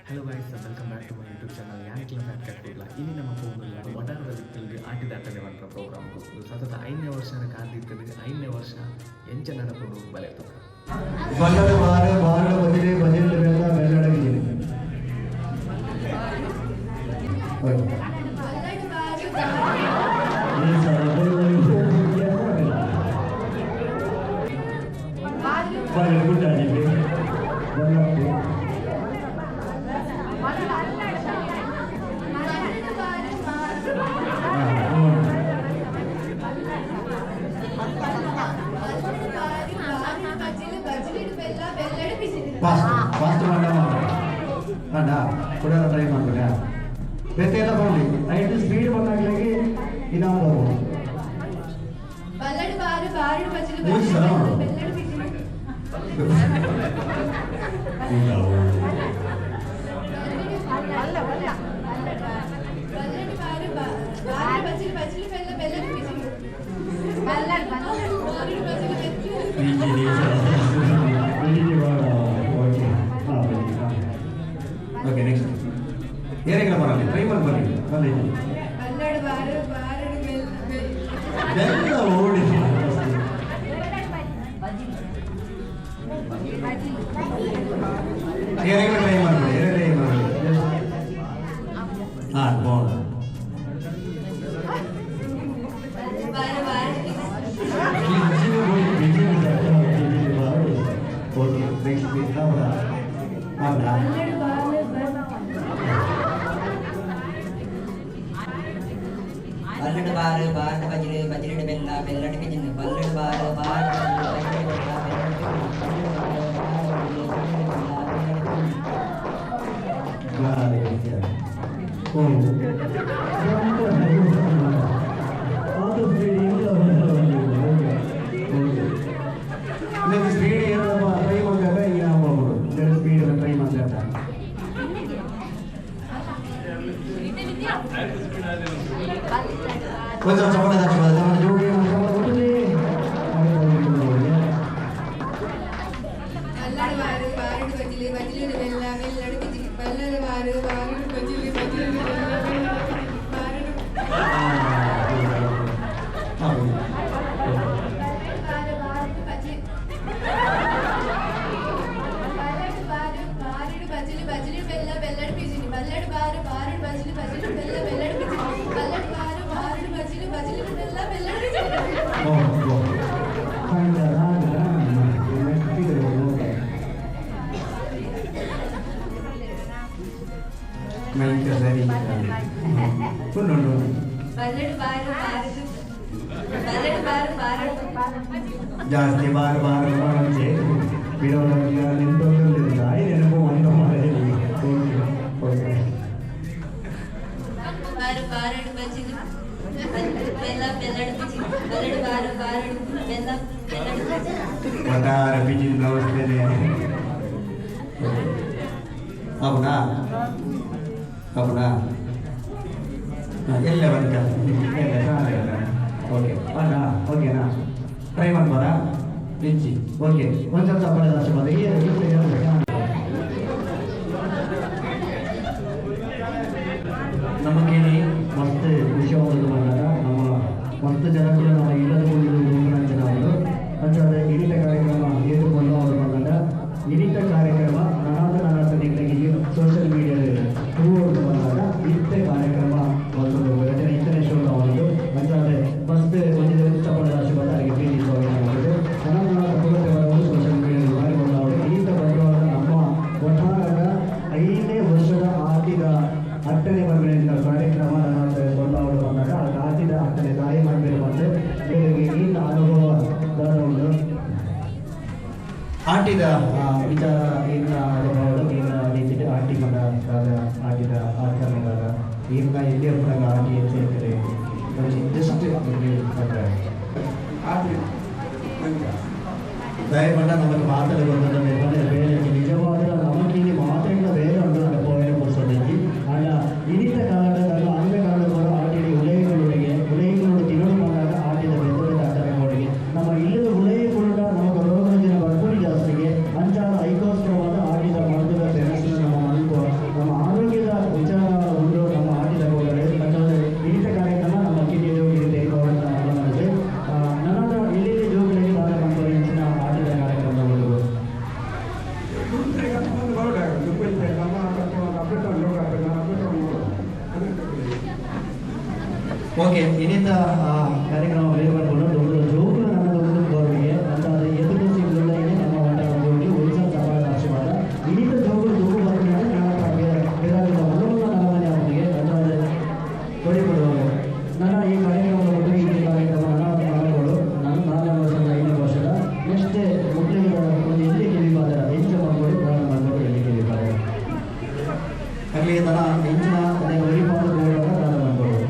Hello guys, welcome back to my YouTube channel. ಯಾನ್ fat ಕಟ್ಕೊಡ್ಲ. ಇಲ್ಲಿ ನಮ್ಮ ಪೋಂಗುಲ್ಲ ವಟಾರದ ಬಿತ್ತಲ್ಗೆ ಆಟಿದಾಟನೆ ಪನ್ಪುನ ಪ್ರೋಗ್ರಾಮ್. ಸತತ 5ನೇ ವರ್ಷನ ಕಾದಿತ್ತದು. 5ನೇ ವರ್ಷ ಎಂಚ ನಡಪುಂಡು ಬಲೆ ತೂಕ. ಬಲ್ಲದ ಬಾರ ಬಾರಡ ಬಜಿಲೆ ಬಜಿಲೆ ಬೆಲ್ಲ ಬೆಲ್ಲಡ ಬಿಜಿಲೆ. ಓಕೆ. ಈ ಸಲ ಬಲ್ಲ ಗುಡ್ಡಾಜಿಗೆ ಬಲ್ಲಪ್ಪು. ಫಾಸ್ಟ್ ಫಾಸ್ಟ್ ಮಾಡ ಮಾಡ ಕೂಡ ಟ್ರೈ ಮಾಡ್ಬೇಡ. ಬೇತೆ ಎಲ್ಲ ಬರಲಿ, ಐದು ಸ್ಪೀಡ್ ಬಂದಾಗಲಿಗೆ ಇನಾಮ ಬರ್ಬೋದು. ಬಲ್ಲಡು ಬಾರು ಬಾರಡು ಬಜಲು. ಮೂರು ಸಲ ಮಾಡು. ಬೆಲ್ಲಡು ಬಿಜಿಲು. ಬಲ್ಲಡು ಬಾರು ಬಾರಡು ಬಜಲು ಬಜಲು ಬೆಲ್ಲ ಬೆಲ್ಲಡು ಬಿಜಿಲು. ಬಲ್ಲಡು ಬಾರಡು ಬಜಲು ಬೆಚ್ಚು. ಓಕೆ ಹಾಂ, ಓಕೆ, ನೆಕ್ಸ್ಟ್ ಏರಿಗಳ ಬರಲಿ, ಟ್ರೈ ಮಾಡಿ ಬರಲಿ ಬರಲಿ. ಬಲ್ಲಡು ಬಾರು ಬಾರಡು ಬೆಲ್ಲ ಬೆಲ್ಲ. ಬೆಲ್ಲ ಓಡಿ. ಏರಿಗಳ ಟ್ರೈ ಮಾಡಿ, ಏರೇ ಟ್ರೈ ಮಾಡಿ. ಹಾಂ, ಬಾವುಂಡು. ಬಾರು ಬಾರಡು ಬಿಜಿಲು. ಬಿಜಿಲು ಹೋಗಿ ಬಿಜಿಲು. ಬಿಜಿಲು ಬಾರು. ಓಕೆ, ನೆಕ್ಸ್ಟ್ ಹೌದಾ ಹೌದಾ? ಬಲ್ಲಡು ಬಾರು ಬಲ್ಲಡು ಬಾರು ಬಾರಡು ಬಜಿಲು ಬಜಿಲಿಡು ಬೆಲ್ಲ ಬೆಲ್ಲಡು ಬಿಜಿಲು. ಬಲ್ಲಡು ಬಾರು ಬಾರಡು ಬಜಿಲು ಬಜಿಲಿಡು ಬೆಲ್ಲ ಬೆಲ್ಲಡು ಬಿಜಿಲು. ಬಲ್ಲಡು ಬಾರು ಬಾರಡು ಬಜಿಲು ಬಜಿಲಿಡು ಬೆಲ್ಲ ಬೆಲ್ಲಡು ಬಿಜಿಲು. ಓ, ಅದು ಸ್ಪೀಡ್ ಇಲ್ಲ. ಓಕೆ ಓಕೆ, ಇನ್ನೊಂದು ಸ್ಪೀಡ್ ಏನಪ್ಪ? ಟ್ರೈ ಮಾಡ್ದಾಗ ಈಗ ಹೋಗ್ಬೋದು. ಸ್ಪೀಡ್ ಟ್ರೈ ಮಾಡ್ದಾಗ. కొంచెం చప్పట్లు తప్పదు మన జోడి చప్పట్లు. ಬಲ್ಲಡು ಬಾರು ಬಾರಡು ಬಜಿಲು ಬಜಿಲಿಡು ಬೆಲ್ಲ ಬೆಲ್ಲಡು ಬಿಜಿಲು. ಬಲ್ಲಡು ಬಾರು ಬಾರಡು ಬಜಿಲು ಬಜಿಲಿಡು ಬೆಲ್ಲ ಬೆಲ್ಲಡು ಬಿಜಿಲು. ಬಾರಡು ಬಲ್ಲಡು ಬಾರು ಬಾರಡು ಬಜಿ ಬಲ್ಲಡು ಬಾರು ಬಾರಡು ಬಜಿಲು ಬಜಿಲು ಬೆಲ್ಲ ಬೆಲ್ಲಡು ಬಿಜಿಲು. ಬಲ್ಲಡು ಬಾರು ಬಾರಡು ಬಜಿಲು ಬಜಿಲು ಬೆಲ್ಲ ಬೆಲ್ಲಡು ಬಿಜಿಲು. ಬಲ್ಲಡು ಬಾರು ಬಾರಡು ಬಜಿಲು ಬಜಿಲು ಬೆಲ್ಲ ಬೆಲ್ಲಡು ಬಿಜಿಲು. ಸರಿ, ಉಂಟು ಉಂಟು. ಬಲ್ಲಡು ಬಾರು ಬಾರಡು ಬಲ್ಲಡು ಬಾರು ಬಾರಡು ಜಾಸ್ತಿ ಬಾರು ಬಾರು ಬಾರಂಚೆ ಬಿಡೋಣ. ನೆನಪೊಂದಿಲ್ಲ, ನೆನಪು ಒಂದು ಮಾಡಿ. Okay okay. ಬಾರು ಬಾರಡು ಬಜಿಲು ಬೆಲ್ಲ ಬೆಲ್ಲಡು ಬಿಜಿಲು. ಬಲ್ಲಡು ಬಾರು ಬಾರಡು ಬೆಲ್ಲ ಬೆಲ್ಲಡು ಬಿಜಿಲು. ಒಟ್ಟಾರೆ ಬಿಜಿ ನಮಸ್ತೆ. అవునా అవునా? ಎಲ್ಲ ಬಂತ. ಓಕೆ ಅಣ್ಣ, ಓಕೆನಾ? ಟ್ರೈ ಮಾಡ್ಬೋದಾ? ರಿಚಿ. ಓಕೆ, ಒಂದು ಸ್ವಲ್ಪ ಚಪ್ಪಾಳೆ ಆಶೀರ್ವಾದ. ಈ ನಮ್ಮ ಕೇಳಿ ಮಸ್ತ್ ಖುಷಿ ಆಗೋದು ಬಂದಾಗ ನಮ್ಮ ಮಸ್ತ್ ಜನಗಳು ನಮ್ಮ ಇಲ್ಲದ ಕೂಡಿದ ಗುಂಪಿನ ಜನ ಅವರು. ಅಂಚಾದ ಇನಿತ ಕಾರ್ಯಕ್ರಮ ಏತುಕೊಂಡು ಅವರು ಬಂದಾಗ ಇನಿತ ಕಾರ್ಯಕ್ರಮ ನನಾದ ನನಾದ ನಿಗಳಿಗೆ ಸೋಷಿಯಲ್ ಮೀಡಿಯಾ ತೂವೋದು ಬಂದಾಗ ಇತ್ತೆ ಕಾರ್ಯಕ್ರಮ ಒಂದು ರಚನೆ ಇತ್ತನೇ ಶೋ ಒಂದು. ಅಂಚಾದ ಮಸ್ತ್ ಒಂದು ಚಪ್ಪಾಳೆ ಆಶೀರ್ವಾದ. ಅವರಿಗೆ ಪ್ರೀತಿ ಸ್ವಾಗತ ಮಾಡಿದ್ದು ಅನಂತ ಪುಗತೆ ಬರೋದು ಸೋಷಿಯಲ್ ಮೀಡಿಯಾ ಬಾರಿ ಬಂದವರು. ಈತ ಬಂದವರ ನಮ್ಮ ಒಟ್ಟಾರದ 5ನೇ ವರ್ಷದ ಆಟಿದ ಅಟ್ಟನೆ ಬರ್ಬೇಕಿದ್ದ ಕಾರ್ಯಕ್ರಮ ನನ್ನ ಬಂದವರು ಬಂದಾಗ ಆ ಆಟಿದ ಅಟ್ಟನೆ ತಾಯಿ ಮಾಡಬೇಕು ಅಂತ ಬೇರೆ ಈತ ಅನುಭವ ದಾದ ಉಂಟು. ಆಟಿದ ವಿಚಾರ ಈಗಿನ ಅನುಭವಗಳು ಈಗಿನ ರೀತಿಯಲ್ಲಿ ಆಟಿ ಮಗ ದಾದ ಆಟಿದ ಆಚರಣೆಗಾದ ಈಗಿನ ಎಲ್ಲಿ ಒಬ್ಬರಾಗ ಆಟಿ ಹೆಚ್ಚಿರ್ತದೆ ಜಸ್ಟ್. ದಯಪಂಡ ನಮಗೆ ಮಾತಲ್ಲಿ ಬಂದ ಬೇರೆ ನಿಜವಾದ ನಮಗೆ ಇಲ್ಲಿ ಮಾತೆಲ್ಲ ಬೇರೆ ಉಂಟು. ನನ್ನ ಪೋಯಿನ ಪುರ್ಸೊದೆಂಜಿ ಆಂಡ ಇನಿತ ಕಾಲದ ಅಂಗ ಕಾಲದ ಬರೋ ಆಟಿಡಿ ಉಲಯಗಳೊಳಗೆ ಉಲಯಗಳೊಡು ತಿರುಳು ಬಂದಾಗ ಆಟಿದ ಬೇರೆ ಬೇರೆ ಆಚರಣೆಗಳಿಗೆ ನಮ್ಮ ಇಲ್ಲದ ಉಲಯಗಳು ನಮಗೆ ರೋಗದ ದಿನ ಬರ್ಪುಡಿ ಜಾಸ್ತಿಗೆ. ಅಂಚಾದ ಐಕೋಸ್ಕರವಾದ ಆಟಿದ ಮರ್ದದ ಬೆನಸಿನ ನಮ್ಮ ಮಲ್ಕೊ ನಮ್ಮ ಇನಿತ ಕಾರ್ಯಕ್ರಮ ಬೇಗ ಬರ್ಕೊಂಡು ದೊಡ್ಡ ಜೋಕುಲು ನನ್ನ ದೊಡ್ಡ ಬರೋರಿಗೆ ಅಂತ ಎದುರು ಸಿಗಲಿಲ್ಲ. ನಮ್ಮ ಹೊಂಟಾರ ಜೋಡಿ ಒಡಿಶಾ ಸಭಾ ಆಶೀರ್ವಾದ. ಇನಿತ ಜೋಕುಲು ದೊಡ್ಡ ಬರ್ತಾರೆ. ನಾನು ಬೇರೆ ಮೊದಲ ನಲಮನೆ ಅವನಿಗೆ ಅಂತ ಕೊಡಿಕೊಡುವರು. ನನ್ನ ಈ ಕಾರ್ಯಕ್ರಮದ ಒಟ್ಟಿಗೆ ಈ ಕಾರ್ಯಕ್ರಮ ನನ್ನ ಮಾಡಬಹುದು. ನಾನು ನಾಲ್ಕನೇ ವರ್ಷದ, ಐದನೇ ವರ್ಷದ ನೆಕ್ಸ್ಟ್ ಮಕ್ಕಳಿಗೆ ಒಂದು ಎಲ್ಲಿ ಕೇಳಿಬಾರ ಎಂಚ ಮಕ್ಕಳು ಪ್ರಾರಂಭ ಮಾಡ್ಬೋದು. ಎಲ್ಲಿ ಕೇಳಿಬಾರ ಅಲ್ಲಿ ನನ್ನ ಹೆಂಚಿನ ಒರಿಪಾದ ಪ್ರಾರಂಭ ಮಾಡ್ಬೋದು.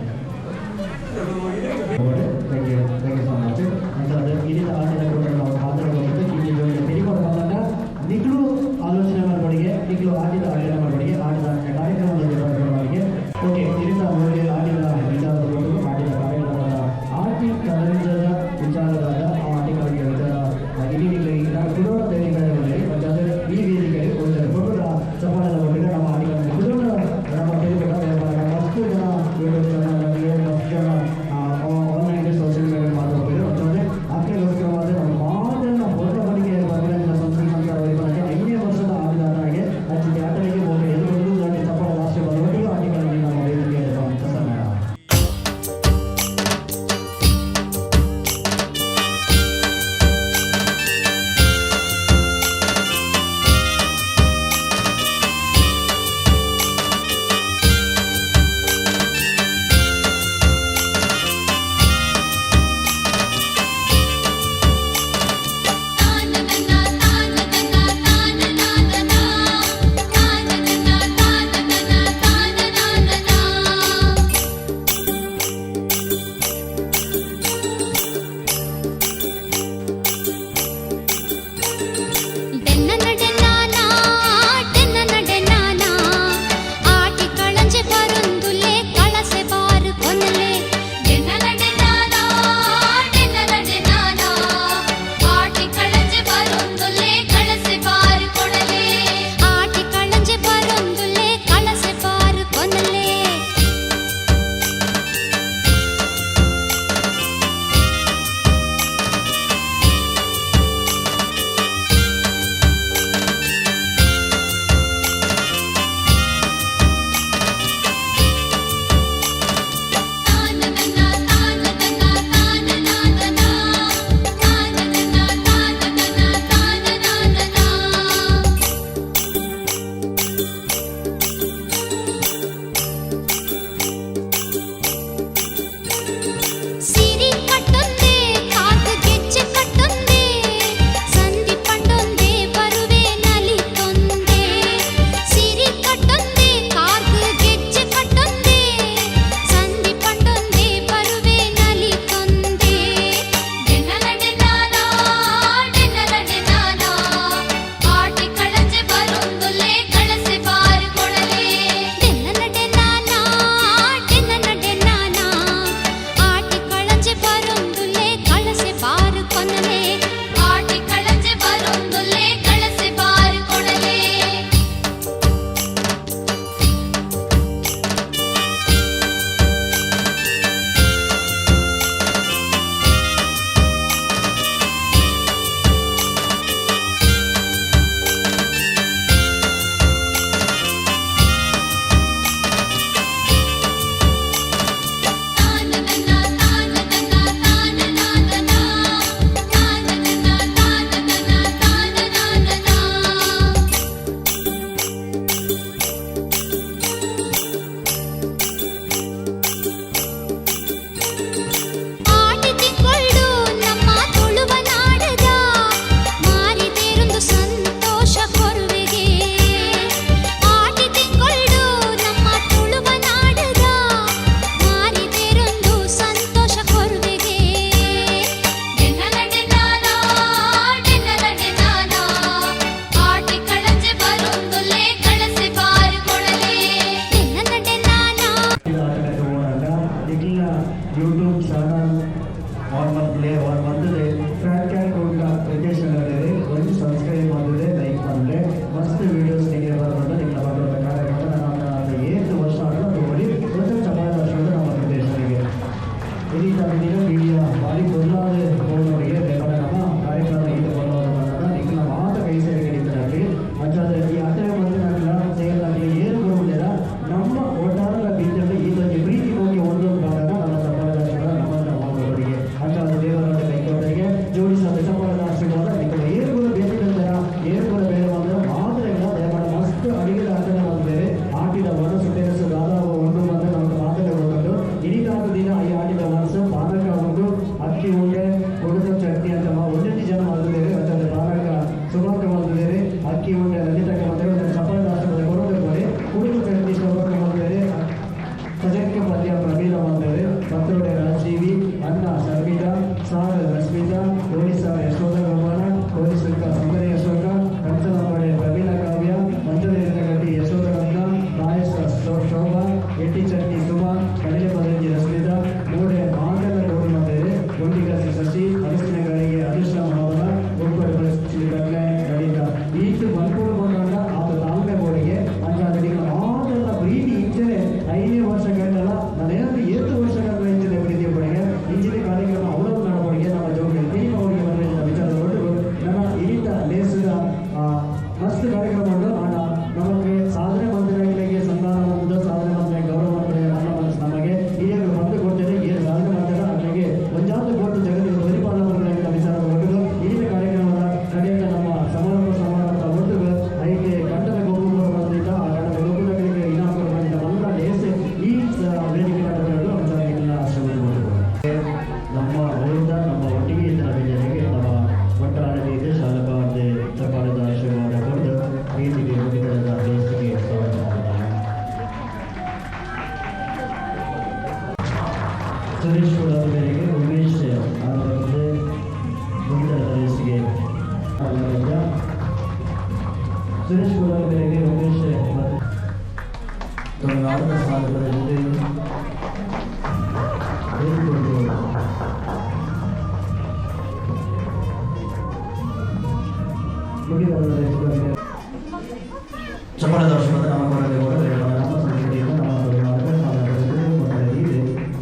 ಚಪ್ಪಳ ದರ್ಶನದ ನಮ್ಮ ನಮ್ಮ ಸಂಸ್ಕೃತಿಯನ್ನು ನಮ್ಮ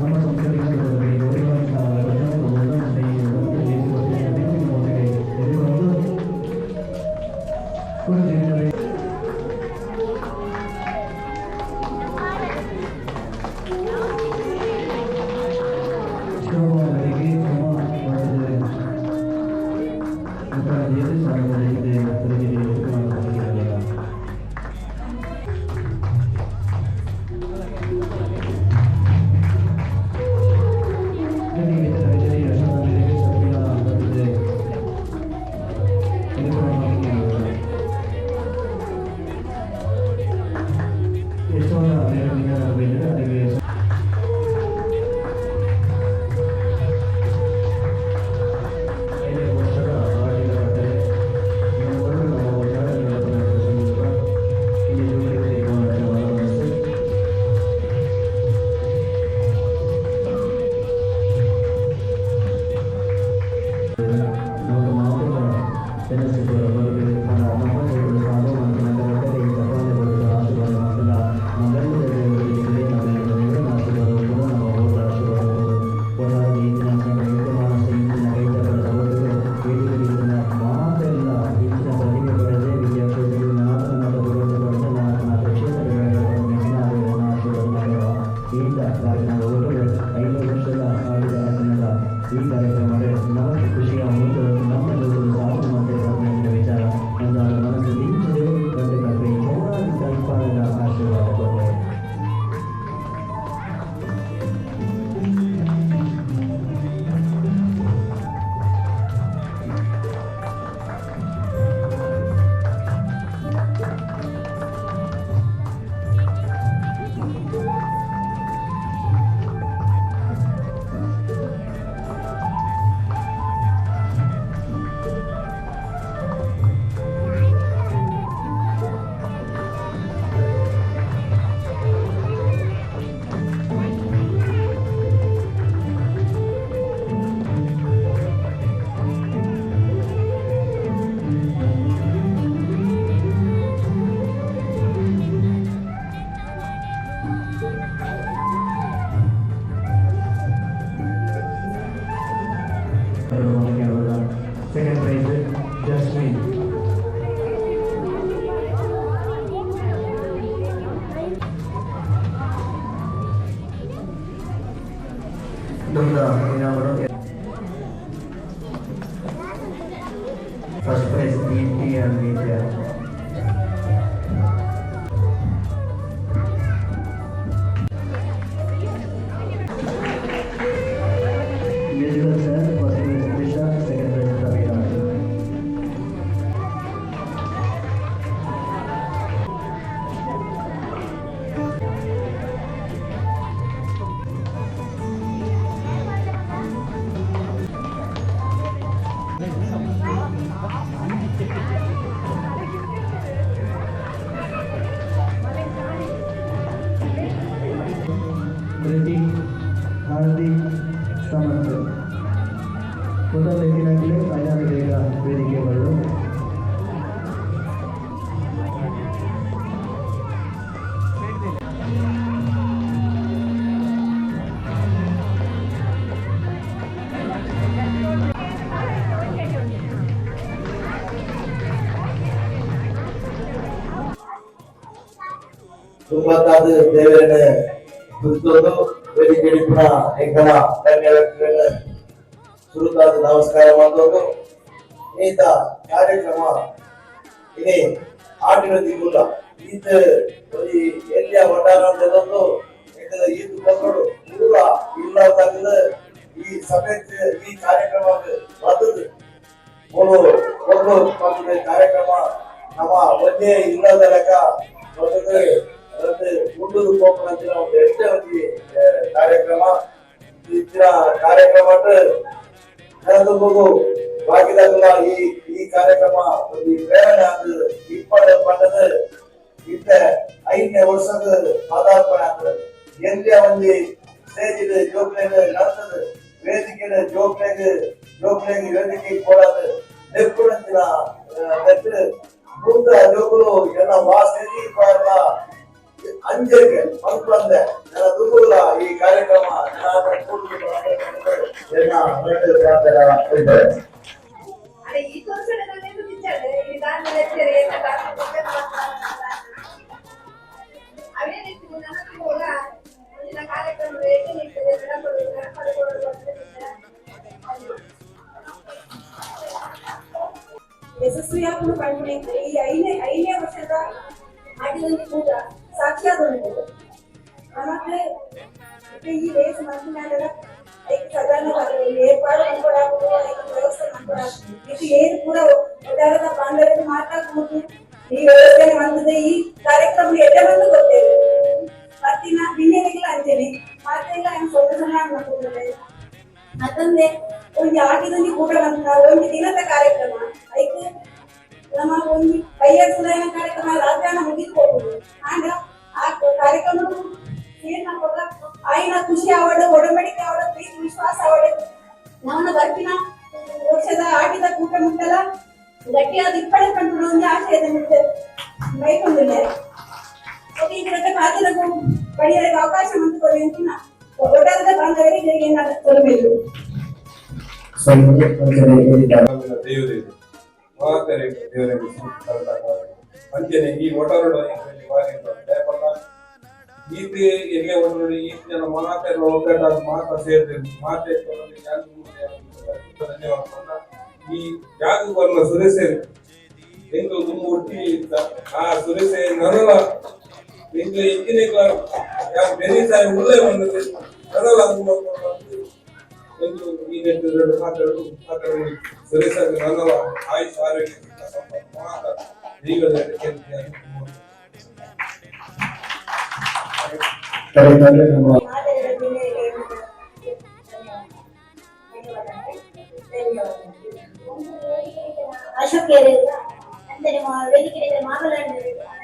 ನಮ್ಮ ಸಂಸ್ಕೃತಿಯನ್ನು Second prize, Jasmine. First prize, Deepti and Vidya. Musical chair, first prize Trisha, second prize Pravina. Ritik, Hardik, Samarth. ಮೊದಲ ದಿನಗಳೇ ಐದಾರು ಬೇಗ ವೇದಿಕೆ ಬರಲು. ತುಂಬತ್ತಾದ ದೇವರನ್ನ ತುರ್ತೊಂದು ವೇದಿಕೆ ಪುನಃ ಎಂಕನ ಗಣ್ಯ ವ್ಯಕ್ತಿಗಳನ್ನ ಸುರುತಾದ ನಮಸ್ಕಾರ ಮಾಡೋದು. ಈತ ಕಾರ್ಯಕ್ರಮ ಇನಿ ಆಟಿನ ದಿಗುಲ್ಲ ಈತ ಈ ಎಲ್ಲಿಯ ವಟಾರ ಅಂತದೊಂದು ಎಂಕದ ಈತ ಬಂದೋಡು ಪೂರ ಇಲ್ಲ ತಗದ ಈ ಸಭೆ ಈ ಕಾರ್ಯಕ್ರಮ ಬದದು ಮೂರು ಒಂದು ಕಾರ್ಯಕ್ರಮ ನಮ್ಮ ಒಂದೇ ಇಲ್ಲದ ಲೆಕ್ಕ ಬದದು ಅದಕ್ಕೆ ಉಂಡುದು ಪೋಪುನಂಚಿನ ಒಂದು ಎಡ್ಡೆ ಒಂಜಿ ಕಾರ್ಯಕ್ರಮ. ಇತ್ತಿನ ಕಾರ್ಯಕ್ರಮ ಬಾಕಿದಾಗಲ ಈ ಈ ಕಾರ್ಯಕ್ರಮ ಒಂಜಿ ಪ್ರೇರಣೆ ಆದ್ ಇಪ್ಪಡ ಪಂಡದ ಇತ್ತೆ 5ನೇ ವರ್ಷದ ಪಾದಾರ್ಪಣೆ ಆದ್ ಎಲ್ಲಿಯ ಒಂಜಿ ಸ್ಟೇಜ್ ಜೋಕ್ಲೆಗ್ ನಡ್ತದ ವೇದಿಕೆ ಜೋಕ್ಲೆಗ್ ಜೋಕ್ಲೆಗ್ ವೇದಿಕೆ ಕೊಡಾದ ನೆಪ್ಪುನಂಚಿನ ನೆಟ್ ಮುಂದೆ ಜೋಕುಲು ಎನ್ನ ವಾ ಸ್ಟೇಜಿಗೆ ಪಾರ್ಲ ಅಂಜೆಗೆ ಪಂಪಂದೆ ನನ್ನ ದುಂಬುಲ ಈ ಕಾರ್ಯಕ್ರಮ ಎನ್ನ ರಡ್ಡ್ ಪಾತೆರ ಉಂಡು. ಅರೆ ಈ ತೋರ್ಸಣದಲ್ಲಿ ನಿಜ ಈ ದಾನ ಅವೇ ರೀತಿ ನನ್ನ ಕೂಡ ಮುಂದಿನ ಕಾರ್ಯಕ್ರಮ ಹೇಗೆ ಇರ್ತದೆ ನಡಪಡು ಯಶಸ್ವಿಯಾಗಲು ಪಂಪುಣೆ ಈ ಐದನೇ ಐದನೇ ವರ್ಷದ ಆಟದಲ್ಲಿ ಕೂಡ ಸಾಕ್ಷಿಯಾದ ನಮಗೆ ಈ ರೇಸ್ ಮಂತ್ರಿನಾಗಲ ಐಕ್ ಸಾಧಾರಣ ಏರ್ಪಾಡು ಮಾಡ್ಕೊಡಾಗುದು, ಐಕ್ ವ್ಯವಸ್ಥೆ ಮಾಡ್ಕೊಡಾಗುದು. ಇದು ಏನು ಕೂಡ ಉದಾಹರಣೆ ಬಾಂಧವ್ಯದ ಮಾತಾಡ್ಬೋದು. ಈ ವ್ಯವಸ್ಥೆ ಬಂದದೆ, ಈ ಕಾರ್ಯಕ್ರಮ ಎಡ್ಡೆ ಬಂದು ಗೊತ್ತೇವೆ. ಮತ್ತಿನ ಬಿನ್ನೆರಿಗೆಲ್ಲ ಅಂಜಲಿ ಮಾತೆಲ್ಲ ಸ್ವಲ್ಪ ಸಣ್ಣ ಮಾಡ್ಕೊಡ್ತಾರೆ. ಮತ್ತೊಂದೆ ಒಂದು ಆಟದಲ್ಲಿ ಕೂಟ ಬಂತ ಒಂದು ದಿನದ ಕಾರ್ಯಕ್ರಮ. ಐಕ್ ನಮ್ಮ ಒಂದು ಕೈಯ ಸುಧಾರಣೆ ಕಾರ್ಯಕ್ರಮ ರಾತ್ರಿ ಮುಗಿದು ಹೋಗುದು. ಆಂಡ ಆ ಕಾರ್ಯಕ್ರಮ ಸೇರ್ನವಾಗ ಆಯ್ನ ಖುಷಿ ಆವಡು, ಒಡಂಬಡಿಕೆ ಆವಡು, ಪ್ರೀತಿ ವಿಶ್ವಾಸ ಆವಡು. ನಾನು ಬರ್ಪಿನ ವರ್ಷದ ಆಟದ ಕೂಟ ಮುಟ್ಟಲ ಗಟ್ಟಿಯಾದ ಇಪ್ಪಡೆ ಕಂಡು ಒಂದು ಆಶಯದ ಮುಟ್ಟೆ ಬೈಕೊಂಡಿಲ್ಲ. ಓಕೆ, ಈ ಕಡೆ ಪಾತ್ರಕ್ಕೂ ಪಡೆಯಲಿಕ್ಕೆ ಅವಕಾಶ ಮಂತ್ಕೊಳ್ಳಿ ಅಂತ ಒಟ್ಟಾರದ ಬಾಂಧವರಿಗೆ ಏನಾದ್ರು ಕೊಡಬೇಕು. ದೇವರೇ ಮಾತರೆ ದೇವರಿಗೆ ಅಂಚನೆ ಈ ಒಟರಡು ದಯಪಂಡ ಈತ ಎಲ್ಲೇ ಒಟರಡು ಈತ ಜನ ಮಾತೆಲ್ಲ ಒಗ್ಗಟ್ಟಾದ ಮಾತ ಸೇರ್ದೆ ಮಾತೆ ಧನ್ಯವಾದ. ಈ ಜಾಗ ಬರ್ಲ ಸುರೇಶ್ ಎಂಗ್ಲು ದುಂಬು ಒಟ್ಟಿ ಇತ್ತ ಆ ಸುರೇಶ್ ನನಲ ಎಂಗ್ಲು ಇಂಜಿನಿಯರ್ ಯಾರು ಬೆರಿ ಸಾಯಿ ಉಳ್ಳೇ ಬಂದದ್ದು ನನಲ ಎಂಗ್ಲು ಈ ನೆಟ್ಟು ಎರಡು ಮಾತಾಡು ಮಾತಾಡು. ಸುರೇಶ್ ನನಲ ಆಯುಷ್ ಆರೋಗ್ಯ ಸುಖ ಸಂಪತ್ತು ಮಾತ ದೈವದ ನಮ್ಮ ಅಶೋಕ್ ಅಂಚನೆ ವೇದಿಕೆ ಮಾಮಲಂಡ,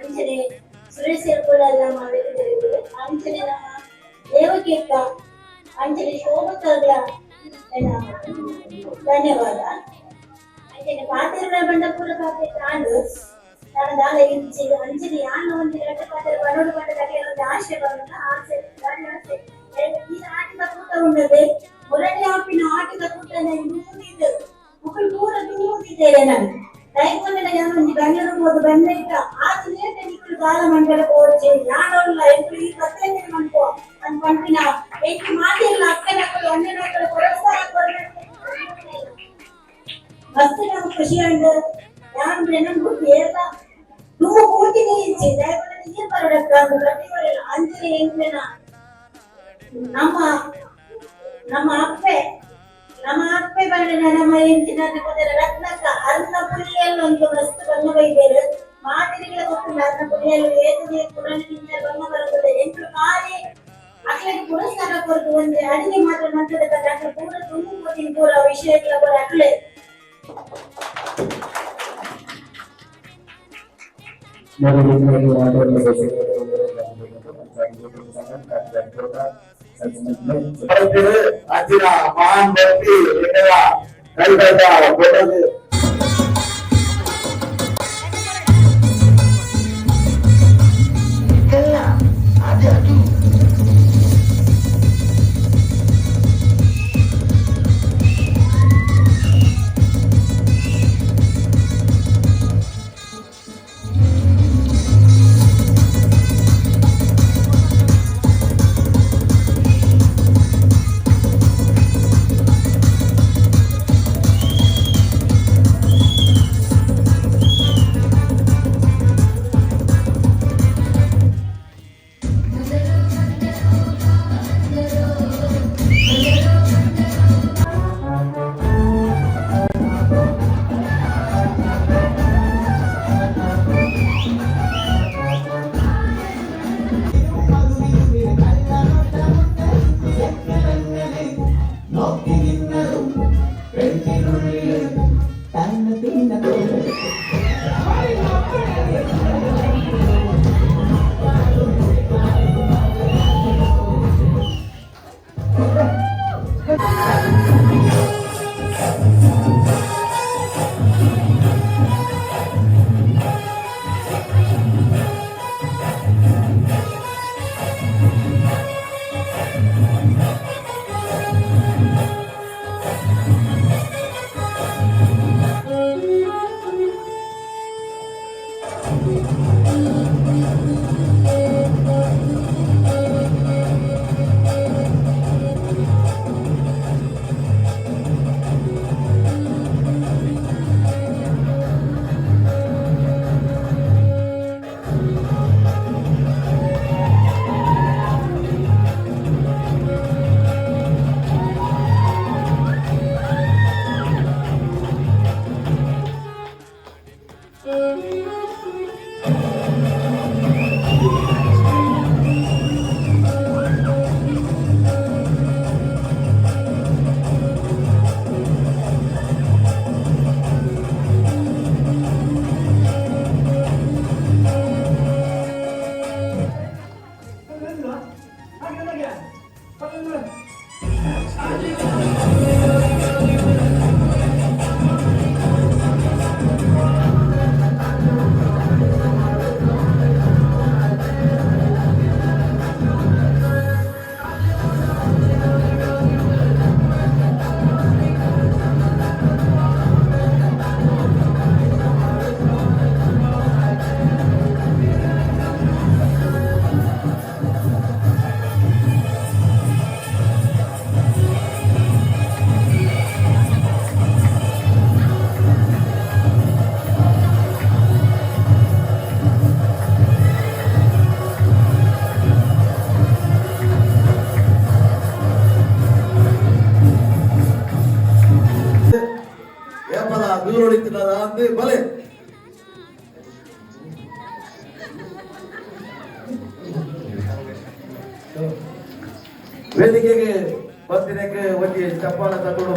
ಅಂಚನೆ ಸುರೇಶ್ ನಮ್ಮ ವೇದಿಕೆ, ಅಂಚನೆ ನಮ್ಮ ದೇವಕೀರ್ತ, ಅಂಚನೆ ಶೋಭಕ್ಕಾಗ್ಲ ಧನ್ಯವಾದ. ಅಂಚನೆ ಪಾತೆರ್ನ ಬಂಡ ಪೂರ ಪಾತೆ ತಾಂಡು ನಾನು ದಾಲ ಇಂಚಿ ಅಂಚನೆ ಯಾನ್ ಒಂದು ಎರಡು ಪಾತೆರ ಬನೋಡು ಬಂಡ ತಕ್ಕೆ ಒಂದು ಆಶೆ ಬಂದ ಆಸೆ ದಾಡಿ ಆಸೆ. ಈ ಆಟದ ಕೂಟ ಉಂಡದೆ ಮುರಳಿ ಆಪಿನ ಆಟದ ಕೂಟ ನೂದಿದ್ದು ಮುಕ್ಕಳು ಪೂರ ನೂದಿದ್ದೇನೆ ನಾನು. ಟೈಮ್ ನಾನು ಒಂಜಿ ಬೆಂಗಳೂರು ಹೋದು ಬಂದೈತ ಆಚೆ ನೇಟ ನಿಕ್ಕಳು ದಾಲ ಮಂಡಲ ಪೋಚೆ ಯಾನೊಲ್ಲ ಎಂಕುಲು ಈ ಪತ್ತೇನೆ ಮನ್ಪೋ ಅಂತ ಪನ್ಪಿನ ಎಂಕ್ ಮಾತೆಲ್ಲ ಅಕ್ಕನಕ್ಕಳು ಅಣ್ಣನಕ್ಕಳು ಪ್ರೋತ್ಸಾಹ ಕೊರ್ನ ಮಸ್ತ್ ನಮ್ಗೆ ಖುಷಿ ಉಂಡು. ಯಾನ್ ನೆನಪು ಏರ್ಲ ತುಂಬಾ ಪೂರ್ತಿ ಇಜ್ಜಿ ದಯಪಂಡ ನೀರ್ ಬರಡಕ್ಕ ಪ್ರತಿ ಒರಿಲ. ಅಂಚನೆ ಎಂಕ್ಲೆನ ನಮ್ಮ ನಮ್ಮ ಅಪ್ಪೆ ನಮ್ಮ ಅಪ್ಪೆ ಬಂಡ ನಮ್ಮ ಎಂಚಿನ ರತ್ನಕ್ಕ ಅರ್ನ ಪುಳ್ಳಿಯಲ್ಲಿ ಒಂದು ಮಸ್ತ್ ಬಣ್ಣ ಬೈದೇರು ಮಾದರಿಗಳ ಗೊತ್ತುಂಡು. ಅರ್ನ ಪುಳ್ಳಿಯಲ್ಲಿ ಏತನೇ ಪುರಾಣ ಬಣ್ಣ ಬರುತ್ತದೆ. ಎಂಕ್ಲು ಖಾಲಿ ಅಕ್ಲೆಗ್ ಪುರಸ್ಕಾರ ಕೊರ್ದು ಒಂಜಿ ಅಡಿಗೆ ಮಾತ್ರ ಮಂತದ ಅಕ್ಲು ಪೂರ ತುಂಬು ಪೋತಿನ ಪೂರ ವಿಷಯಗಳ ಪೂರ ಅಕ್ಲೆ. ಅಂಚಿನ ಮಹಾನ್ ವ್ಯಕ್ತಿ ಎಂದರ ಕೈಗಳ್ದ ದೊಡ್ಡದು. ದೂರೊಡಿತ್ತಿನ ಅಂದು ಬಲೆ. ವೇದಿಕೆಗೆ ಬಂದಿನಕ್ಕೆ ಒಂಜಿ ಚಪ್ಪಾಳ ತಗೊಂಡು.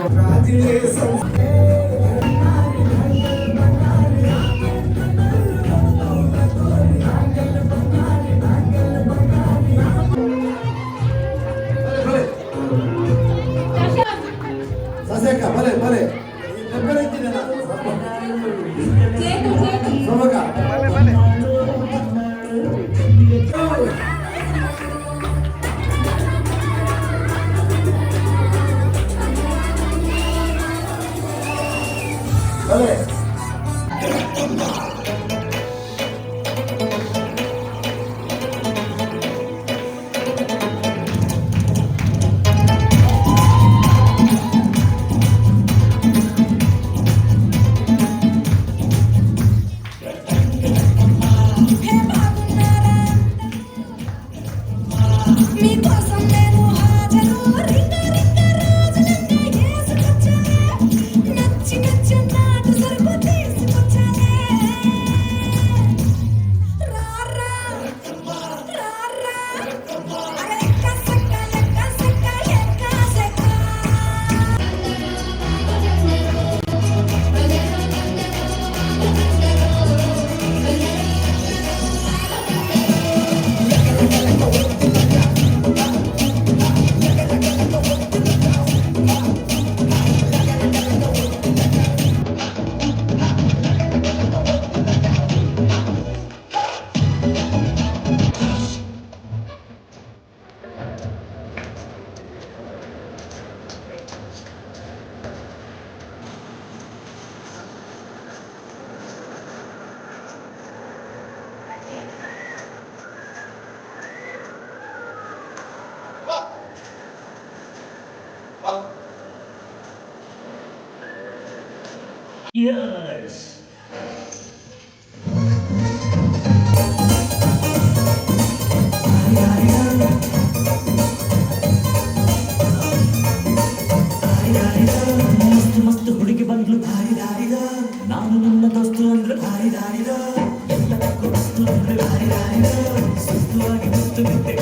ಸಸ್ಯಕ್ಕ ಬಲೆ ಬಲೆ ಸೋಮಕ ಬಲೆ ಬಲೆ. మీకోసం నేను హాజరు రింగ రింగ రోజులంతా ఏసుకొచ్చాలే నచ్చి నచ్చి నాటు సరుకు తీసుకొచ్చాలే రారా రారా అరే ఎక్క సక్క ఎక్క సక్క ఎక్క సక్క. Yes. ಮಸ್ತ್ ಮಸ್ತ್ ಹುಡುಗಿ ಬಂದ್ಲು, ನಾನು ನನ್ನ ದೋಸ್ತು ಅಂದ್ರೆ ಎಲ್ಲದಕ್ಕೂ ವಸ್ತು ಅಂದ್ರೆ ಸುಸ್ತುವಾಗಿ ಮುತ್ತು ಬಿದ್ದೆ.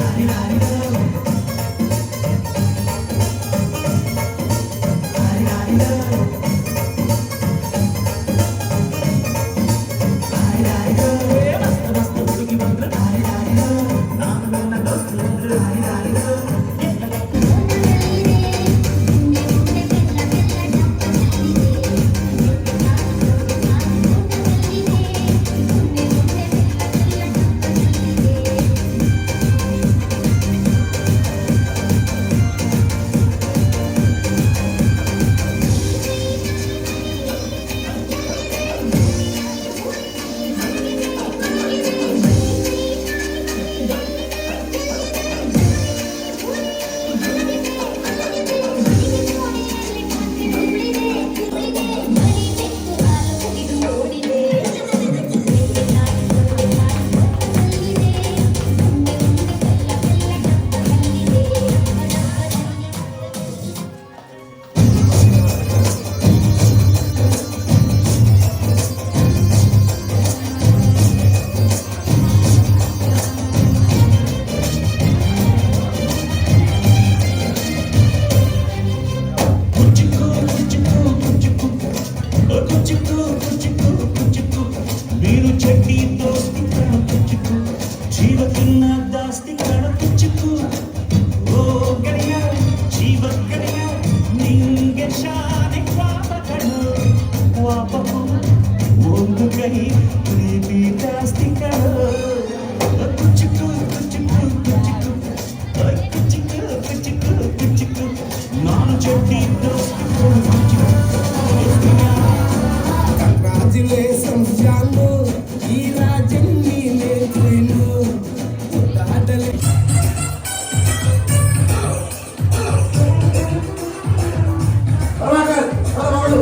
ಮಸ್ತ್ ಮಸ್ತ್ ಹುಡುಗಿ ಬಂದ್ರು, ನಾನು ನನ್ನ ದೋಸ್ತು ಅಂದ್ರೆ ಎಲ್ಲದಕ್ಕೂ. ಕುಚಿಕು ಕುಚಿಕು ಕುಚಿಕು ಕುಚಿಕು ಕುಚಿಕು ಕುಚಿಕು ನೀರು ಚಡ್ಡಿ ದೋಸ್ತಿ ಕಣ ಕುಚಿಕು ಜೀವ ತಿನ್ನ ದಾಸ್ತಿ ಕಣ ಕುಚಿಕು ಓ ಗೆಳೆಯ ಜೀವ ಗೆಳೆಯ ನಿಂಗೆ ಶಾನೆ ಪಾಪ ಕಣೋ ವಾಪಕು ಒಂದು ಕೈ ಪ್ರೀತಿ ಜಾಸ್ತಿ ಕಣೋ ಕುಚಿಕು ಕುಚಿಕು ಕುಚಿಕು ಕುಚಿಕು ಕುಚಿಕು ಕುಚಿಕು ನಾನು ಚಡ್ಡಿ ದೋಸ್ತಿ ಕುಚಿಕು. ಕಂಗ್ರಾಚುಲೇಷನ್ಸ್ ಜಾನು, ಈ ರಾಜನ್ ನೀನೇ ಕ್ವೀನು ಮುದ್ದಾಟಲೆ. ಪ್ರಭಾಕರ್ ಬರ ಮಗಳು.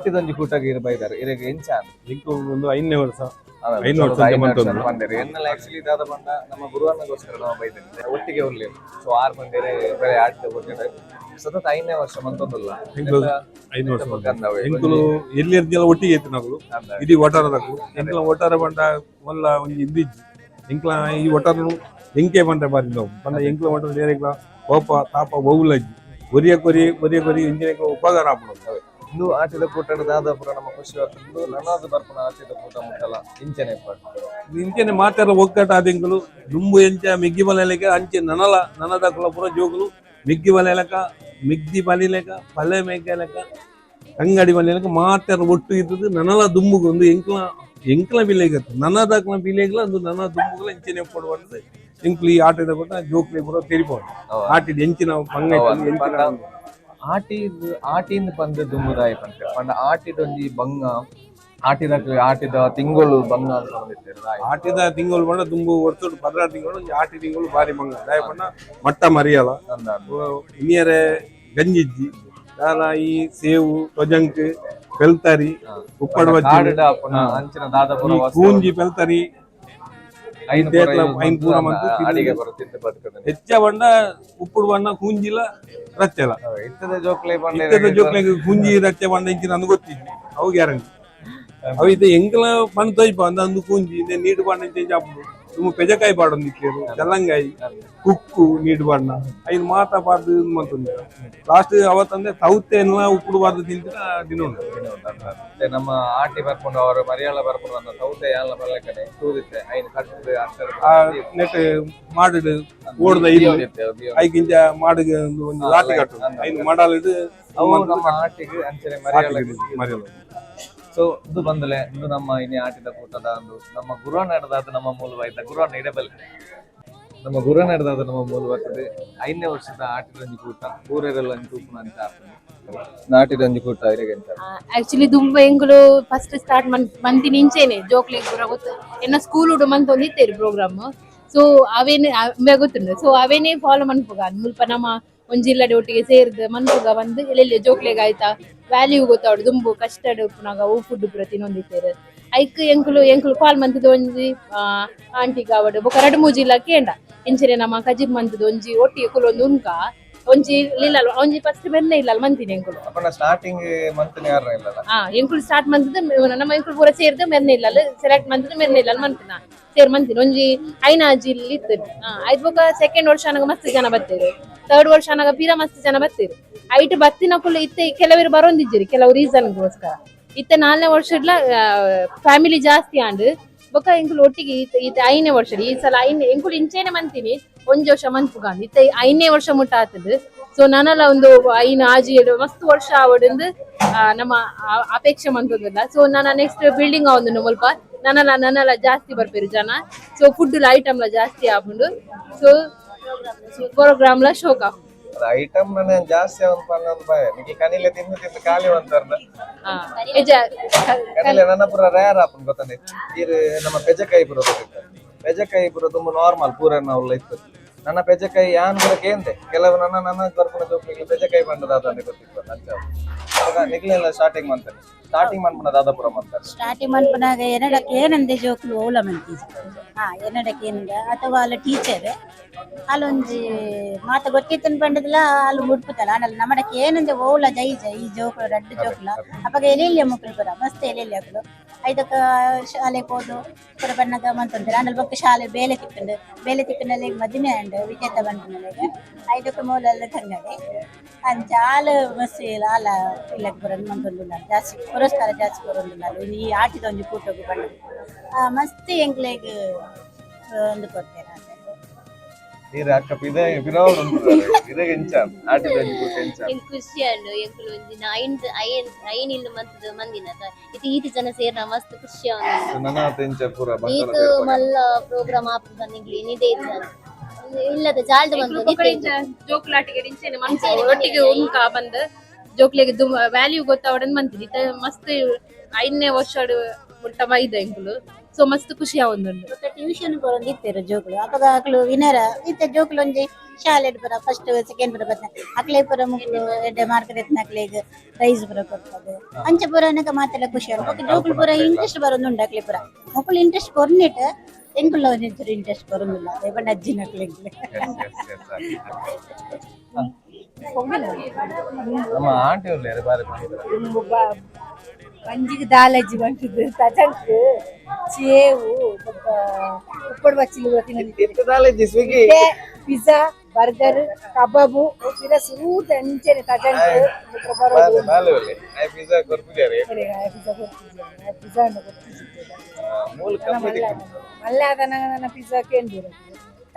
ಇದೊಂಜಿ ಕೂಟಗ್ ಇರ್ ಬೈದಾರ್ ಇರೆಗ್ ಎಂಚ ಎಂಕು ಒಂದು 5ನೇ ವರ್ಷ. 5 ವರ್ಷ ಅಂತ ಮಂತೊಂದು. ಬಂದೇರು ಎನ್ನಲ ಆಕ್ಚುಲಿ ದಾದ ಬಂದ ನಮ್ಮ ಗುರುವನ್ನಗೋಸ್ಕರ ನಾವು ಬೈದೇನೆ ಒಟ್ಟಿಗೆ ಉರ್ಲಿ. ಸೊ ಆರ್ ಬಂದೇರೆ ಬೇರೆ ಆಟದ ಕೊಟ್ಟಿದ್ದಾರೆ. ಸತತ 5ನೇ ವರ್ಷ ಮಂತೊಂದುಲ್ಲ. ಎಂಕುಲು 5 ವರ್ಷ ಎಂಕುಲು ಎಲ್ಲಿ ಇರ್ದಿಲ್ಲ ಒಟ್ಟಿಗೆ ಇತ್ತು ನಕುಲು. ಇಡೀ ಒಟಾರದಕುಲು ಎಂಕಲ ಒಟಾರ ಬಂಡ ಮಲ್ಲ ಒಂಜಿ ಇಂದಿಜ್ಜಿ. ಎಂಕ್ಲ ಈ ಒಟಾರ ಎಂಕೆ ಬಂಡ ಬಾರಿ ನಾವು ಪಂಡ ಎಂಕ್ಲ ಒಟಾರ ಬೇರೆಗ್ಲ ಕೋಪ ತಾಪ ಬಹುಲಜ್ಜಿ ಒರಿಯ ಕೊರಿ ಒರಿಯ ಕೊರಿ ಇಂಜಿನ ಉಪಕಾರ ಆಪುಂಡು. ಇಂದು ಆಟದ ಕೂಟದ ದಾದ ಪೂರ ನಮ್ಮ ಖುಷಿ ಆಗ್ತದೆ. ನನಾದ ಬರ್ಪುನ ಆಟದ ಕೂಟ ಮುಟ್ಟಲ ಇಂಚನೆ ಇಂಚನೆ ಮಾತೆಲ್ಲ ಒಕ್ಕಟ ಆದಿಂಕುಲು ದುಂಬು ಎಂಚ ಮಿಗ್ಗಿ ಬಲೆಲೆಕ ಅಂಚೆ ನನಲ ನನದಕುಲ ಪೂರ ಜೋಕುಲು ಮಿಗ್ಗಿ ಬಲೆಲಕ ಮಿಗ್ದಿ ಬಲಿಲೆಕ ಪಲ್ಲೆ ಮೇಕಲೆಕ ಅಂಗಡಿ ಬಲಿಲೆಕ ಮಾತೆಲ್ಲ ಒಟ್ಟು ಇದ್ದದ್ದು ನನಲ ದುಂಬುಗು ಒಂದು ಎಂಕ್ಲ ಎಂಕ್ಲ ಬಿಲೆಗತ್ತು ನನದಕ್ಲ ಬಿಲೆಗ್ಲ ಒಂದು ನನ ದುಂಬುಗುಲ ಎಂಚನೆ ಪಡುವಂತದ್ದು ಎಂಕ್ಲು ಈ ಆಟದ ಕೂಟ ಜೋಕ್ಲಿ ಪೂರ ತೆರಿಬೋದು ಆಟಿದ ಎಂಚಿನ ಬಂಗ ಎಂಚಿನ ಆಟಿ ಆಟಿಂದ ಪಂದ್ ದುಂಬುದಾಯಿ ಪಂತೆ ಪಂಡ ಆಟಿದೊಂಜಿ ಬಂಗ ಆಟಿದ ಆಟಿದ ತಿಂಗಳು ಬಂಗ ಅಂತ ಬಂದಿತ್ತೇರು. ಆಟಿದ ತಿಂಗಳು ಪಂಡ ದುಂಬು ಒರ್ತುಡು 16 ತಿಂಗಳು ಆಟಿ ತಿಂಗಳು ಬಾರಿ ಬಂಗ ದಾಯ ಪಂಡ ಮಟ್ಟ ಮರಿಯಲ ಇನ್ನಿಯರೆ ಗಂಜಿಜ್ಜಿ ದಾಲ ಈ ಸೇವು ತೊಜಂಕ್ ಪೆಲ್ತರಿ ಉಪ್ಪಡ್ ಬಜ್ಜಿ ಅಂಚಿನ ದಾದ ಪೂರ ಕೂಂಜಿ ಪೆಲ್ತರಿ ಐನ್ ಐನ್ ಪೂರ ಮಂತು ಅಡಿಗೆ ಬರ ತಿಂದು ಬದುಕದ. ಹೆಚ್ಚ ಬಂಡ ಉಪ್ಪುಡು ಬಣ್ಣ ಕೂಂಜಿಲ ರಚ್ಚೆಲ. ಇತ್ತದ ಜೋಕ್ಲೆ ಬಂಡ ಇತ್ತದ ಜೋಕ್ಲೆಗ್ ಕೂಂಜಿ ರಚ್ಚೆ ಬಂಡ ಇಂಚಿನ ಅಂದ್ ಗೊತ್ತಿಜ್ಜಿ ಅವು ಗ್ಯಾರಂಟಿ. ಅವು ಇತ್ತೆ ಎಂಕಲ ಪಣ್ ತೊಯ್ಪ ಅಂದ ಅಂದು ಕೂಂಜಿ ಇಂದೆ ನೀಡು ಬಣ್ಣ ಇಂಚ ಆಪುಂಡು. ತುಂಬ ಪೆಜಕಾಯಿ ಪಾಡೊಂದು ಇತ್ತೇರು ಚಲ್ಲಂಗಾಯಿ ಕುಕ್ಕು ನೀಡು ಬಣ್ಣ ಐನ್ ಮಾತ ಪಾಡ್ದು ಮಂತೊಂದು ಲಾಸ್ಟ್ ಅವತ್ತಂದ್ರೆ ತೌತೆ ಎಲ್ಲ ಉಪ್ಪುಡು ಬಾರ್ದು ತಿಂತಿನ ದಿನ ಉಂಟು. ಮತ್ತೆ ನಮ್ಮ ಆಟಿ ಬರ್ಕೊಂಡು ಅವರು ಮರಿಯಾಳ ಬರ್ಕೊಂಡು ನನ್ನ ತೌತೆ ಯಾಲ ಬರಲಕನೆ ತೂದಿತ್ತೆ ಐನ್ ಕಟ್ಟುದು. ಆ ನೆಟ್ ಮಾಡಿಡು ಓಡ್ದ ಇಲ್ಲ ಐಕಿಂಚ ಮಾಡಿಗೆ ಒಂದು ಒಂದು ಲಾಟಿ ಕಟ್ಟು ಐನ್ ಮಾಡಾಲಿಡು. ಅವು ನಮ್ಮ ಆಟಿಗೆ ಅಂಚನೆ ಮರಿಯಾಳ. ಮರಿಯಾಳ. ಸೊ ಇದು ಬಂದಲೆ ಇದು ನಮ್ಮ ಇನಿ ಆಟಿದ ಕೂಟದ ಒಂದು ನಮ್ಮ ಗುರು ನಡೆದಾದ ನಮ್ಮ ಮೂಲವಾಯ್ತ ಗುರು ಇಡಬಲ್ ನಮ್ಮ ಗುರು ನಡೆದಾದ ನಮ್ಮ ಮೂಲವಾಗ್ತದೆ. 5ನೇ ವರ್ಷದ ಆಟಿದಂಜಿ ಕೂಟ ಊರೆಲ್ಲ ತೂಪುನ ಅಂತ ನಾಟಿದಂಜಿ ಕೂಟ ಇರೆಗೆ ಅಂತ. ಆಕ್ಚುಲಿ ದುಂಬ ಎಂಕುಲು ಫಸ್ಟ್ ಸ್ಟಾರ್ಟ್ ಮಂತಿನ ಇಂಚೆನೆ ಜೋಕ್ಲೆಗ್ ಪೂರ ಗೊತ್ತು ಎನ್ನ ಸ್ಕೂಲ್ ಉಡು ಮಂತ್ ಒಂದಿತ್ತೇರು ಪ್ರೋಗ್ರಾಮ್. ಸೊ ಅವೇನೆ ಅಂಬೆ ಗೊತ್ತುಂಡು. ಸೊ ಅವೇನೆ ಫಾಲೋ ಮನ್ಪುಗ ಮುಲ್ಪ ನಮ್ಮ ಒಂಜಿ ಇಲ್ಲಡೆ ಒಟ್ಟಿಗೆ ಸೇರ್ದು ಮನ್ಪುಗ ಬಂದು ಎಲ್ಲೆಲ್ಲಿ ಜೋಕ್ಲೆಗ್ ಆಯ್ತಾ ವ್ಯಾಲ್ಯೂ ಗೊತ್ತಾವಡು. ದುಂಬು ಕಷ್ಟಡ್ ಉಪ್ಪುನಾಗ ಅವು ಫುಡ್ ಪೂರ ತಿನ್ನೊಂದಿತ್ತೇರು. ಐಕ್ ಎಂಕುಲು ಎಂಕುಲು ಕಾಲ್ ಮಂತದ ಒಂಜಿ ಆಂಟಿಗ್ ಆವಡ್ ಬೊಕ ರಡ್ಡ್ ಮೂಜಿ ಇಲ್ಲ ಕೇಂಡ ಇಂಚನೆ ನಮ್ಮ ಕಜಿಪ್ ಮಂತದ ಒಂಜಿ ಒಟ್ಟಿಗೆ ಕುಲೊಂದು ಉನ್ಕ ಒಂಜಿ ಇಲ್ಲ ಒಂಜಿ ಫಸ್ಟ್ ಬೆನ್ನೆ ಇಲ್ಲ ಮಂತಿನಿ ಎಂಕುಲು. ಅಪ್ಪನ ಸ್ಟಾರ್ಟಿಂಗ್ ಮಂತ್ನ ಯಾರ ಇಲ್ಲಲ್ಲ. ಆ ಎಂಕುಲು ಸ್ಟಾರ್ಟ್ ಮಂತದ ನಮ್ಮ ಎಂಕುಲು ಪೂರ ಸೇರ್ದು ಮೆರ್ನೆ ಇಲ್ಲ ಸೆಲೆಕ್ಟ್ ಮಂತದ ಮೆರ್ನೆ ಇಲ್ಲ ಮಂತಿನ ಸೇರ್ ಮಂತಿನ ಒಂಜಿ ಐನಾಜಿ ಇಲ್ಲಿ ಇತ್ತು. ಐದ್ ಬೊಕ ಸೆಕೆಂಡ್ ವರ್ಷ ಅನಗ ಮಸ್ತ್ ಜನ ಬತ್ತೇರು. ಥರ್ಡ್ ವರ್ಷ ಅನಗ ಪೀರ ಮಸ್ತ್ ಜನ ಬತ್ತೇರು. ಐಟ್ ಬತ್ತಿನಕುಲು ಇತ್ತೆ ಕೆಲವರು ಬರೋಂದಿಜ್ಜಿರಿ ಕೆಲವು ರೀಸನ್ಗೋಸ್ಕರ. ಇತ್ತೆ 4ನೇ ವರ್ಷ ಫ್ಯಾಮಿಲಿ ಜಾಸ್ತಿ ಆಂಡ್ ಬೊಕ ಎಂಕುಲು ಒಟ್ಟಿಗೆ ಇತ್ತೆ ಇತ್ತೆ 5ನೇ ವರ್ಷ ಈ ಸಲ ಐನೇ ಎಂಕುಲು ಇಂಚೇನೆ ಮಂತೀನಿ ಒಂಜಿ ವರ್ಷ ಮನ್ಪುಗಾಂಡ್ ಇತ್ತೆ 5ನೇ ವರ್ಷ ಮುಟ್ಟ ಆತದ. ಸೊ ನನಲ ಒಂದು ಐನ್ ಆಜಿ ಏಳು ಮಸ್ತ್ ವರ್ಷ ಆವಡಿಂದು ನಮ್ಮ ಅಪೇಕ್ಷೆ ಮಂತೊಂದುಲ್ಲ. ಸೊ ನನ್ನ ನೆಕ್ಸ್ಟ್ ಬಿಲ್ಡಿಂಗ್ ಆವೊಂದುಂಡು ಮುಲ್ಪ ನನಲ ನನಲ ಜಾಸ್ತಿ ಬರ್ಪೇರು ಜನ. ಸೊ ಫುಡ್ ಐಟಮ್ ಲ ಜಾಸ್ತಿ ಆಪುಂಡು. ಸೊ ಪ್ರೋಗ್ರಾಮ್ ಲ ಶೋಕ. ಐಟಮ್ ನನ್ನ ಜಾಸ್ತಿ ಅವನ್ ಪನ್ನೊಂದು ಭಯ ನಿಕ್ಕೆ ಕನಿಲೆ ತಿಂದು ತಿಂದು ಖಾಲಿ ಒಂತರ್ನ. ನಿಜ. ಕನಿಲೆ ನನ್ನ ಪೂರ ರೇರ್ ಆಪುಂಡು ಗೊತ್ತಂಡೆ. ಈರ್ ನಮ್ಮ ಪೆಜಕಾಯಿ ಪೂರ ಗೊತ್ತಿತ್ತು. ಪೆಜಕಾಯಿ ಪೂರ ತುಂಬ ನಾರ್ಮಲ್ ಪೂರ ನಾವುಲ್ಲ ಇತ್ತು. ನನ್ನ ಪೆಜಕಾಯಿ ಯಾನ್ ಪೂರ ಕೇಂದೆ ಕೆಲವು ನನ್ನ ನನ್ನ ಬರ್ಪುನ ಜೋಕ್ಲಿಗೆ ಪೆಜಕಾಯಿ ಬಂಡ ದಾದ ಗೊತ್ತಿತ್ತು ಅಂಚ. ಅವಾಗ ನಿಕ್ಲೆಲ್ಲ ಸ್ಟಾರ್ಟಿಂಗ್ ಮಂತಾರೆ ಸ್ಟಾರ್ಟಿಂಗ್ ಮನ್ಪುನ ದಾದಾಪುರ ಮಂತಾರೆ. ಸ್ಟಾರ್ಟಿಂಗ್ ಮನ್ಪುನಾಗ ಎನ್ನಡಕ್ಕೆ ಏನಂದೆ ಜೋಕ್ಲು ಓಲ ಮಂತಿಜ್ ಹಾ ಎನ್ನಡಕ್ಕೆ ಏನಂದ ಅಥವಾ ಅಲ್ಲ ಟೀಚರ್ ಅಲ್ಲೊಂಜಿ ಮಾತ ಗೊತ್ತಿತ್ತನ್ ಪಂಡದಲ ಅಲ್ಲಿ ಮುಡ್ಪುತ್ತಲ್ಲ ಆನಲ್ಲ ನಮ್ಮಡಕ್ಕೆ ಏನಂದೆ ಓಲ ಜೈ ಜೈ ಈ ಜೋಕ್ಲು ರಡ್ಡು ಜೋಕ್ಲ ಅಪಗ ಎಲೆಲ್ಲಿ ಮಕ್ಕಳು ಪೂರ ಮಸ್ತ್ ಎಲೆಲ್ಲಿ ಅಕ್ಲು ಐದಕ್ಕ ಶಾಲೆ ಪೋದು ಪೂರ ಬಣ್ಣಗ ಮಂತಂದ್ರೆ ಆನಲ್ ಬೊಕ್ಕ ಶಾಲೆ ಬೇಲೆ ತಿಕ್ಕಂಡು ಬೇಲೆ ತಿಕ್ಕಂಡಲ್ಲಿ ಮದಿಮೆ ಅಂಡ್ ವಿಜೇತ ಬಂಡನಲ್ಲಿಗೆ ಐದಕ್ಕ ಮೂಲೆಲ್ಲ ತಂಗಡೆ ಅಂಚ ಆಲು ಮಸ್ತ್ ಆಲ ಇಲ್ಲಕ್ಕೆ ಬರೋದು ಮಂತೊಂದುಲ್ಲ ಜಾಸ್ತಿ ಪುರಸ್ಕಾರ ಜಾಸ್ತಿ ಬರೋದಿಲ್ಲ ಈ ಆಟಿದ ಒಂಜಿ ಕೂಟಗ್ ಬಣ್ಣ ಮಸ್ತ್ ಎಂಕ್ಲೆಗ್ ಒಂದು ಕೊಡ್ತೇನೆ. ಈರ್ ಅಕ್ಕ ಪಿದ ಪಿರವು ಉಂಟು ಇದಾಗ ಎಂಚ ಆಟಿದ ಒಂಜಿ ಕೂಟ ಎಂಚ? ಎಂಕ್ ಖುಷಿ ಆಂಡ್. ಎಂಕುಲು ಒಂಜಿ ಐನ್ ಐನ್ ಐನ್ ಇಲ್ಲು ಮಂತುದು ಮಂದಿನ ಇತ್ತೆ ಈತ್ ಜನ ಸೇರ್ನ ಮಸ್ತ್ ಖುಷಿ ಆವೊಂದುಂಡು. ನನಾತ್ ಎಂಚ ಪೂರ ಬಂಕನ ಈತ್ ಮಲ್ಲ ಪ್ರೋಗ್ರಾಮ್ ಆಪುಂಡು ಪಂದ್ ಎಂಕ್ಲು ಇನಿದೇ ಇಜ್ಜಾಂಡ್. ಇಲ್ಲದ ಜಾಲ್ಡ್ ಮಂತೊಂದು ಇತ್ತೆ. ಜೋಕುಲಾಟಿಗೆ ಇಂಚೆನೆ ಮನ್ಸು ಒಟ್ಟಿಗೆ ಉಂಕ ಬಂದ್ ಜೋಕ್ಲೆಗ್ ವ್ಯಾಲ್ಯೂ ಗೊತ್ತಾವಡನ್ ಮಂತಿನಿ. ಇತ್ತೆ ಮಸ್ತ್ ಐದನೇ ವರ್ಷಡ್ ಮುಟ್ಟ ಬೈದ ಎಂಕುಲು, ಸೊ ಮಸ್ತ್ ಖುಷಿ ಆವೊಂದುಂಡು. ಬೊಕ್ಕ ಟ್ಯೂಷನ್ ಬರೊಂದಿತ್ತೆರ್ ಜೋಕುಲು. ಅಪಗ ಅಕ್ಲು ವಿನರ ಇತ್ತೆ ಜೋಕುಲು ಒಂಜಿ ಶಾಲೆಡ್ ಪೂರ ಫಸ್ಟ್ ಸೆಕೆಂಡ್ ಪೂರ ಬತ್ತ ಅಕ್ಲೆ ಪೂರ ಮುಕ್ಲು ಎಡ್ಡೆ ಮಾರ್ಕ್ ದೆತ್ತಿನಕ್ಲೆಗ್ ಪ್ರೈಸ್ ಪೂರ ಕೊರ್ತದೆ. ಅಂಚ ಪೂರ ಅನಗ ಮಾತೆಲ್ಲ ಖುಷಿ ಆವು. ಬೊಕ್ಕ ಜೋಕುಲು ಪೂರ ಇಂಟ್ರೆಸ್ಟ್ ಬರೊಂದುಂಡು. ಅಕ್ಲೆ ಪೂರ ಮೊಕುಲು ಇಂಟ್ರೆಸ್ಟ್ ಕೊರ್ನಿಟ್ ಎಂಕುಲು ಒಂಚೂರು ಇಂಟ್ರೆಸ್ಟ್ ಕೊರೊಂದಿಲ್ಲ ಪಂಡ ಅಜ್ಜಿನಕ್ಲೆಗ್. ನಮ್ಮ ಆಂಟಿ ಉಲ್ಲೇರು ಬಾರಿ. ಬಂಜಿಗೆ ದಾಲಜ್ಜಿ ಬಂಟಿದ್ದು ತಜಂಕ್, ಚೇವು, ಬೊಕ್ಕ ಉಪ್ಪಡ್ ಬಚ್ಚಿಲು. ಇತ್ತೆ ದಾಲಜ್ಜಿ ಸ್ವಿಗ್ಗಿ. ಪಿಜ್ಜಾ, ಬರ್ಗರ್, ಕಬಾಬು ಪಿರ ಸುರೂತ ಅಂಚನೆ ತಜಂಕ್ ಬೊಕ್ಕ ಬರೋದು. ಬಾಲೆ ಒಲ್ಲೆ ಆಯ್ ಪಿಜ್ಜಾ ಕೊರ್ಪುಜಾರೆ? ಪಿಜ್ಜಾ ಕೊರ್ತಿದ್ದೆ, ಪಿಜ್ಜಾ ಕೊರ್ತಿದ್ದೆ. ಮೂಲ ಕಮ್ಮಿ ತಿಕ್ಕುಂಡು. ಮಲ್ಲೆ ಆದನ ನನ್ನ ಪಿಜ್ಜಾ ಕೇಂದಿರ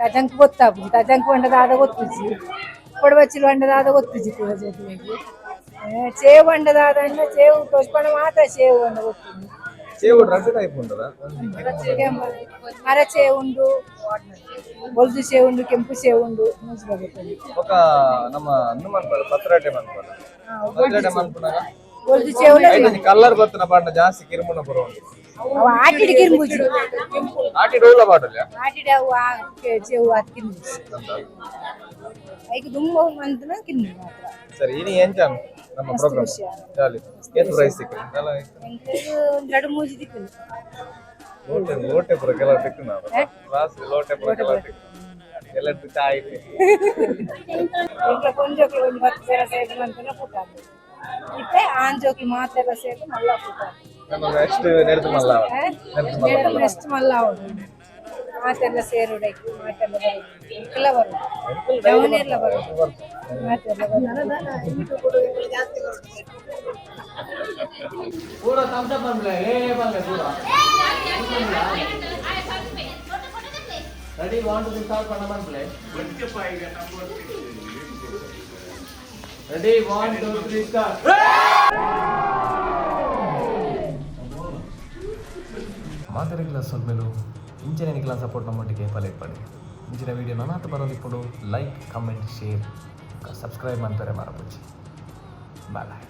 ತಜಂಕ್ ಗೊತ್ತಾಪುಜಿ. ತಜಂಕ್ ಪಂಡದ ಆದ ಗೊತ್ತುಜಿ, ಉಪ್ಪಡ್ ಬಚ್ಚಿಲು ಪಂಡದ ಆದ ಗೊತ್ತುಜಿ. ಪೂರ ಜೋಕುಲೆಗ್ ಚೇವು ಪಂಡದ ಆದ ಚೇವು ತೋಜ್ಪಂಡ ಮಾತ್ರ ಚೇವು ಪಂಡ ಗೊತ್ತುಂಡು. ಚೇವು ರಡ್ಡ್ ಟೈಪ್ ಉಂಡದ? ಒಂಜಿ ಮರ ಚೇವು ಉಂಡು, ಬೊಲ್ದು ಚೇವು ಉಂಡು, ಕೆಂಪು ಚೇವು ಉಂಡು, ಮೂಜಿ ಬಗೆತ ಉಂಡು. ಬೊಕ್ಕ ನಮ್ಮ ಅಂದು ಮನ್ಪರ ಪತ್ರಾಟೆ ಮನ್ಪರ, ಪತ್ರಾಟೆ ಮನ್ಪುನಾಗ ಬೊಲ್ದು ಚೇವು. ಐತೊಂಜಿ ಕಲ್ಲರ್ ಬತ್ತನ ಪಾಡ್ನ ಜಾಸ್ತಿ ಕಿರುಮುನ ಪೂರ ಉಂಡು. ಅವು ಆಟಿಡ್ ಕಿರ್ಬುಜಿ. ಆಟಿ ಡೋಲ ಪಾಡಲ್ಯ. ಆಟಿಡ್ ಅವು ಆ ಚೇವು ಆತ್ ಕಿರ್ಬುಜಿ. ಐಕ್ ದುಂಬ ಮಂತ್ನ ಕಿರ್ಬು ಮಾತ್ರ. ಸರಿ, ಇನಿ ಎಂಚ ನಮ್ಮ ಮಸ್ತ್ ಪ್ರೋಗ್ರಾಮ್? ಖುಷಿ ಆಂಡ್. ಜಾಲಿ. ಏತ್ ಪ್ರೈಸ್ ಸಿಕ್ಕುಂಡು? ಎಂಕ್ಲೆಗ್ ಒಂದ್ ರಡ್ಡ್ ಮೂಜಿ ತಿಕ್ಕುಂಡು. ಲೋಟೆ ಲೋಟೆ ಪೂರ ಕೆಲವು ತಿಕ್ಕುಂಡು, ಗ್ಲಾಸ್ ಲೋಟೆ ಪೂರ ಕೆಲವು ತಿಕ್ಕುಂಡು. ಎಲ್ಲೆಡ್ದು ಚಾಯ್. ಎಂಕ್ಲ ಪೊಂಜೋಕ್ಲು ಒಂಜಿ 10 ಜನ ಸೇರ್ದ್ ಮಂತ್ನ ಕೂಟ. ಇತ್ತೆ ಆಣ್ ಜೋಕ್ಲು ಮಾತ್ರ ಎಲ್ಲ ಸೇರ್ದ್ ಮಲ್ಲ ಕೂಟ. ನಮ್ಮ ನೆಕ್ಸ್ಟ್ ನೆಡ್ದು ಮಲ್ಲ ನೆಡ್ದು ಮಲ್ಲ ಮಲ್ಲ. ನೆಕ್ಸ್ಟ್ ಮಲ್ಲ ಆವೊಡು. ಮಾತೆಲ್ಲ ಸೇರುಡೈಕ್ ಮಾತೆಲ್ಲ ಬರೋದು, ಎಂಕ್ಲ ಬರೋದು, ಜವನೆರ್ಲ ಬರೋದು, ಮಾತೆಲ್ಲ ಬರೋದು. ಪೂರ ಥಮ್ಸ್ ಅಪ್ ಅನ್ಲೆ ಏ ಬಲ್ಲೆ ಪೂರ. ರೆಡಿ, 1 2 3 ಸ್ಟಾರ್ಟ್ ಪಂಡ ಮನ್ಪ್ಲೆ. Ready, 1 2 3 start. ಮಾತಾಡಿಲ್ಲ ಸೊಲ್ಮೆಲು. ಇಂಚಿನ ನಿಕ್ಲ ಸಪೋರ್ಟ್ ನಮ್ಮೊಟ್ಟಿಗೆ ಪಲೇಟ್ ಪಡಿ. ಇಂಚಿನ ವಿಡಿಯೋ ನನಾತ್ ಬರೋದಿಪ್ಪುಡು ಲೈಕ್, ಕಮೆಂಟ್, ಶೇರ್, ಸಬ್ಸ್ಕ್ರೈಬ್ ಮಾಡ್ತಾರೆ ಮರಪುಚ್ಚಿ. Boy boy.